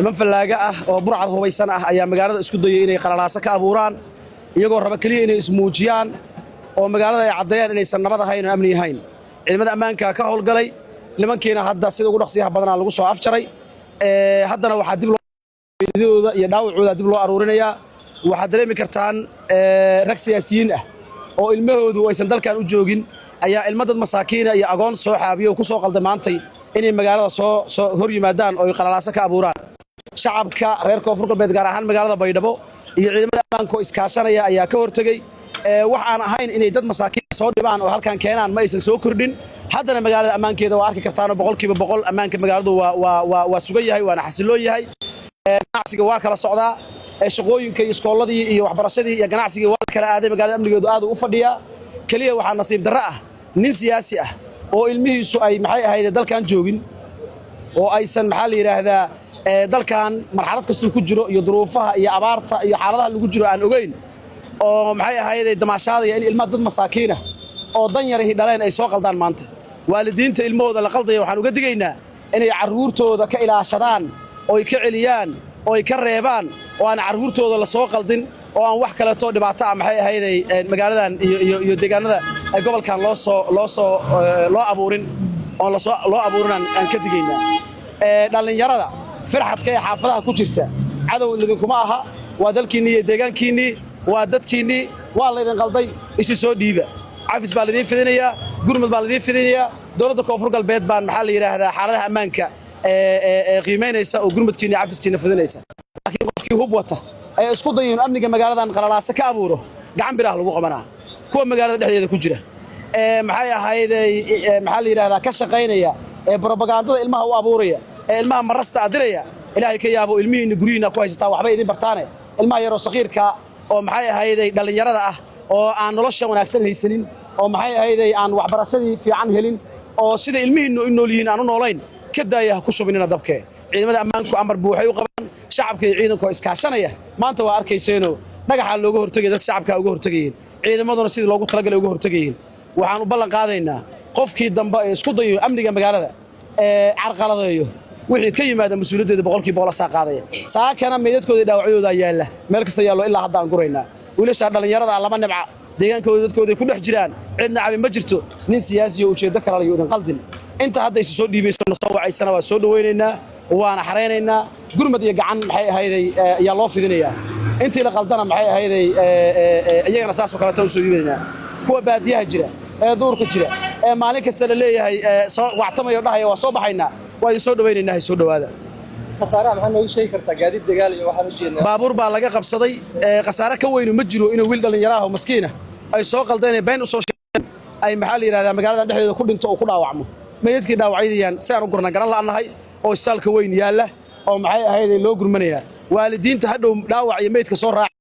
Niman fallaaga ah oo burcad hubaysan ah ayaa magaalada isku dayay inay qalalaaso ka abuuraan, iyagoo raba keliya inay ismuujiyaan oo magaalada ay caddeeyaan inaysan nabad ahayn oo amni ahayn. Ciidamada ammaanka ka howlgalay, nimankiina hadda sida ugu dhaqsiyaha badanaa lagu soo afjaray. Haddana waxaa dib looda iyo dhaawacooda dib loo aruurinayaa. Waxaad dareemi kartaan rag siyaasiyiin ah oo ilmahoodu aysan dalkan u joogin ayaa ilmo dad masaakiina iyo agoon soo xaabiyo oo ku soo qalday maantay inay magaalada soo hor yimaadaan oo ay qalalaaso ka abuuraan. Shacabka reer Koonfur Galbeed, gaar ahaan magaalada Baydhabo, iyo ciidamada ammaanka oo iskaashanaya ayaa ka hortegey. Wax aan ahayn inay dad masaakiin soo dhibaan oo halkan keenaan ma aysan soo kordhin. Haddana magaalada ammaankeeda waa arki kartaanoo 100% ammaanka magaaladu waa sugan yahay, waana xasiloon yahay. Ganacsiga waa kala socdaa, shaqooyinka iyo iskoolladii iyo waxbarashadii iyo ganacsigii waa la kala aaday. Magaalada amnigeedu aad u fadhiyaa. Keliya waxaa nasiib darro ah nin siyaasi ah oo ilmihiisu ay, maxay ahayd, dalkan joogin oo aysan, maxaa la yidhaahdaa, dalkan marxalad kastuu ku jiro iyo duruufaha iyo abaarta iyo xaaladaha lagu jiro aan ogeyn, oo, maxay ahayday, damaashaadaya in ilmaha dad masaakiinah oo dan yarahi dhaleen ay soo qaldaan maanta. Waalidiinta ilmahooda la qaldaya waxaan uga digaynaa inay carruurtooda ka ilaashadaan ooy ka celiyaan ooy ka reebaan, oo aan carruurtooda la soo qaldin, oo aan wax kaleeto dhibaato ah, maxay ahayday, magaaladan iyo deegaanada ay gobolkan loo abuurin, oon lasoo loo abuurin aan ka digaynaa. Dhallinyarada firxadka ee xaafadaha ku jirta, cadow idinkuma aha. Waa dalkiinnii iyo deegaankiinnii, waa dadkiinnii. Waa laydin qalday, isu soo dhiiba. Cafis baa laidiin fidinayaa, gurmud baa laidiin fidinayaa. Dowladda Koonfur Galbeed baan, maxaa la yidhaahdaa, xaaladaha ammaanka ee qiimaynaysa oo gurmudkiinna iyo cafiskiinna fidinaysa. Laakiin qofkii hub wata ee isku dayo inuu amniga magaaladan qalalaase ka abuuro, gacan biraah lagu qabanaa. Kuwa magaalada dhexdeeda ku jira ee, maxay ahaydey, maxaa la yidhaahdaa, ka shaqaynaya ee brobagandada ilmaha u abuuraya ee ilmaha marasta adiraya, Ilaahay ka yaabo. Ilmihiinna guryihiinna ku haysataa, waxba idin bartaane. Ilmaha yaroo saqiirka oo, maxay ahayday, dhallinyarada ah oo aan nolosha wanaagsan haysanin, oo, maxay ahayday, aan waxbarashadii fiican helin, oo sida ilmihiinnu u nool yihiin aan u noolayn, ka daaya, ha ku shubinina dabkee. Ciidamada ammaanku amar buu waxay u qabaan shacabka iyo ciidanka oo iskaashanaya. Maanta waa arkayseeno dhagaxaa looga hortegaya, dadka shacabka uga hortegayeen, ciidamaduna sidii loogu talagalay uga hortegayeen. Waxaan u ballan qaadaynaa qofkii dambe ee isku dayo amniga magaalada ee carqaladeeyo, wixii ka yimaada mas-uuliyaddeeda 100% asaa qaadaya. Saakana meydadkooda iyo dhaawacyadooda yaalla, meel kasta yaallo, ilaa hadda aan guraynaa. Wiilasha dhallinyarada ah lama nibca, deegaankooda dadkooday ku dhex jiraan, cidna cabi ma jirto. Nin siyaasi oo ujeeddo kale layo idin qaldin. Inta hadda isu soo dhiibayso, na soo wacaysana, waa soo dhawaynaynaa, waana xaraynaynaa. Gurmad iyo gacan, maxay ahayday, ayaa loo fidinayaa. Intii la qaldana, maxay ahayday, iyagana saasoo kaleeto u soo dhiibanaynaa. Kuwa baadiyaha jira ee duurka jira ee maalin kasta la leeyahay soo wactamayo, dhahaya waa soo baxaynaa, waa idin soo dhawaynaynaa, hay soo dhowaada. Khasaaraha maxaa nooga sheegi kartaa? Gaadiid dagaal iyo waxaan u jeednaa. Baabuur baa laga qabsaday. Khasaare ka weynu ma jiro inuu wiil dhallinyaro ah oo maskiina ay soo qaldeen, been u soo sheegeen, ay, maxaa la yidhahdaa, magaaladan dhexdeeda ku dhinto oo ku dhaawacmo. Meydadkii dhaawacyadayaan si aan u gurna garan la'nahay oo isbitaalka weyn yaalla oo, maxay ahayd, loo gurmanayaa. Waalidiinta hadhow dhaawac iyo meydka soo raac.